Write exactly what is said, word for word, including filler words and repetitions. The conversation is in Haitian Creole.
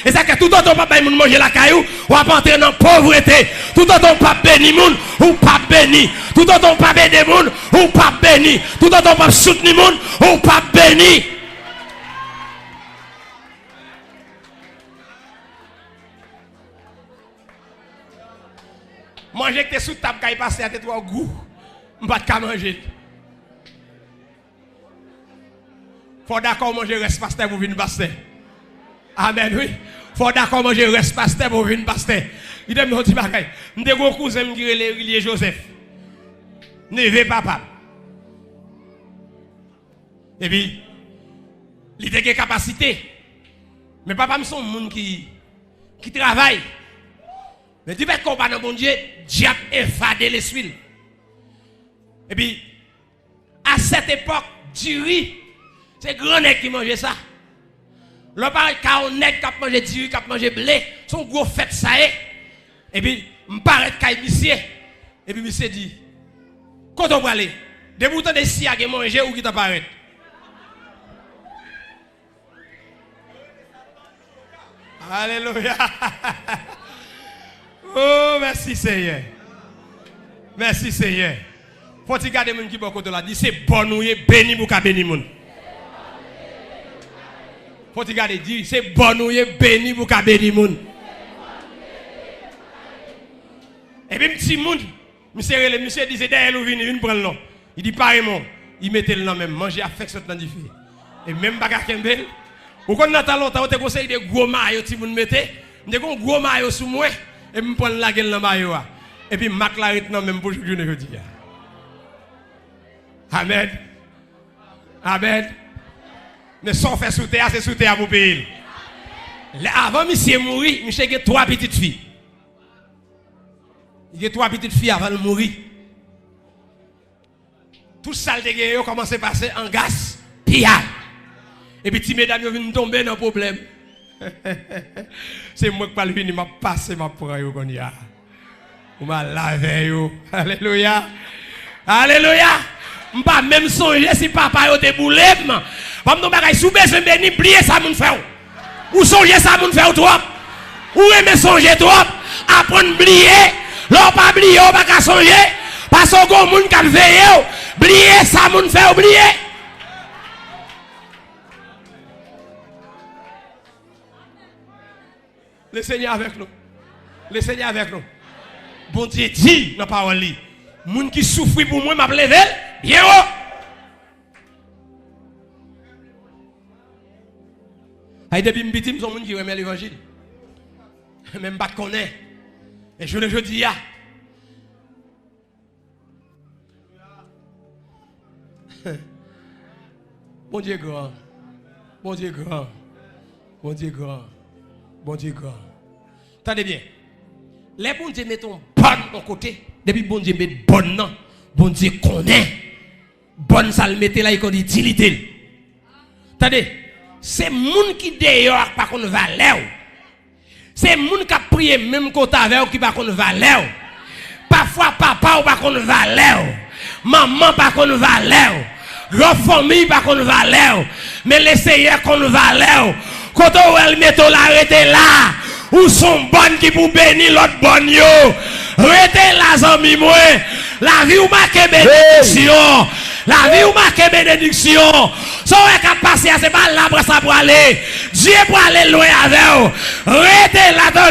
E sa k fè toutotan w p ap bay moun manje lakay ou, w ap antre nan povrete. Toutotan w p ap beni moun, ou p ap beni. Toutotan w p ap ede moun, ou p ap beni. Toutotan w p ap soutni moun, ou p ap beni. Manje ki te sou tab kay pastè a te twò gou. M pa t ka manje l. Fò w dakò w manje rès pastè pou w vin pastè. Amèn, wi. Fò w dakò w manje rès pastè pou w vin pastè. Kite m di w yon ti bagay. M te gen yon kouzen m ki rele Erilye Joseph. Neve papa m. Epi, li te gen kapasite. Men papa m se yon moun ki, ki travay. Men dipèt kò w pa nan Bondye, dyab enfade lespri l. Epi, a sèt epòk, diri, se gran nèg ki manje sa. Lè w parèt ka yon nèg k ap manje diri, k ap manje ble, se yon gwo fèt sa ye. Epi, m parèt kay misye. Epi misye di, "Kote w prale?" Depi w tande si a gen manje, ou gentan parèt. Alelouya. Oh, mèsi, Senyè. Mèsi, Senyè. Fò w ti gade moun ki bò kote w la. Di, "Se bòn ou ye, beni pou w ka beni moun." Fò w ti gade, di, "Se bòn ou ye, beni pou w ka beni moun." Epi m timoun, misye rele, misye di, "Se dèyè l ou vini, vin pran l non." Li di, "Pa renmen w." Li mete l nan men m, manje a fèk sot nan dife. E menm pa ka kenbe l. Ou konn nan tan lontan, yo te gon seri de gwo mayo timoun mete. M te gon gwo mayo sou mwen, epi m pran l lage l nan mayo a. Epi mak la ret nan men m pou jouk jounen jodi a. Amèn. Amèn. Men sa w fè sou tè a, se sou tè a pou w peye l. Lè, avan misye mouri, misye gen twa pitit fi. Li gen twa pitit fi avan l mouri. Tout sa l te genyen yo kòmanse pase an gaspiyay. Epi ti medam yo vin tonbe nan pwoblèm. Se mwen k pral vini, m ap pase, m ap pran yo kounye a. Ou mal avè yo. Alelouya. Alelouya. M pa menm sonje si papa yo te boule m. Ban m di w yon bagay, si w bezwen beni, bliye sa moun fè w. Ou sonje sa moun fè w twòp. Ou renmen sonje twòp. Aprann bliye. Lè w pa bliye, w pa ka sonje. Paske w gon moun k ap veye w. Bliye sa moun fè w, bliye. Le Senyè avèk nou. Le Senyè avèk nou. Bondye di nan pawòl li, "Moun ki soufri pou mwen, m ap leve l byen wo." Ay, depi m piti, m se yon moun ki renmen levanjil. Men m pa t konnen. Men jounen jodi a, Bondye gran. Bondye gran. Bondye gran. Bondye gran. Tande byen. Lè Bondye mete yon bòn yon kote, depi Bondye met bòn nan, Bondye konnen bòn sa l mete la, li konn itilite l. Tande, se moun ki deyò a k pa konn valè w. Se moun k ap priye menm kote avè w ki pa konn valè w. Pafwa papa w pa konn valè w. Manman pa konn valè w. Gran fanmi pa konn valè w. Men Lesenyè konn valè w. Kote w wè l mete w la, rete la. Ou se yon bòn ki pou beni lòt bòn yo. Rete la, zanmi mwen. Lavi w make benediksyon. Lavi w make benediksyon. Sa w wè k ap pase a, se pa la sa prale. Dye prale lwen avè w. Rete la, tande.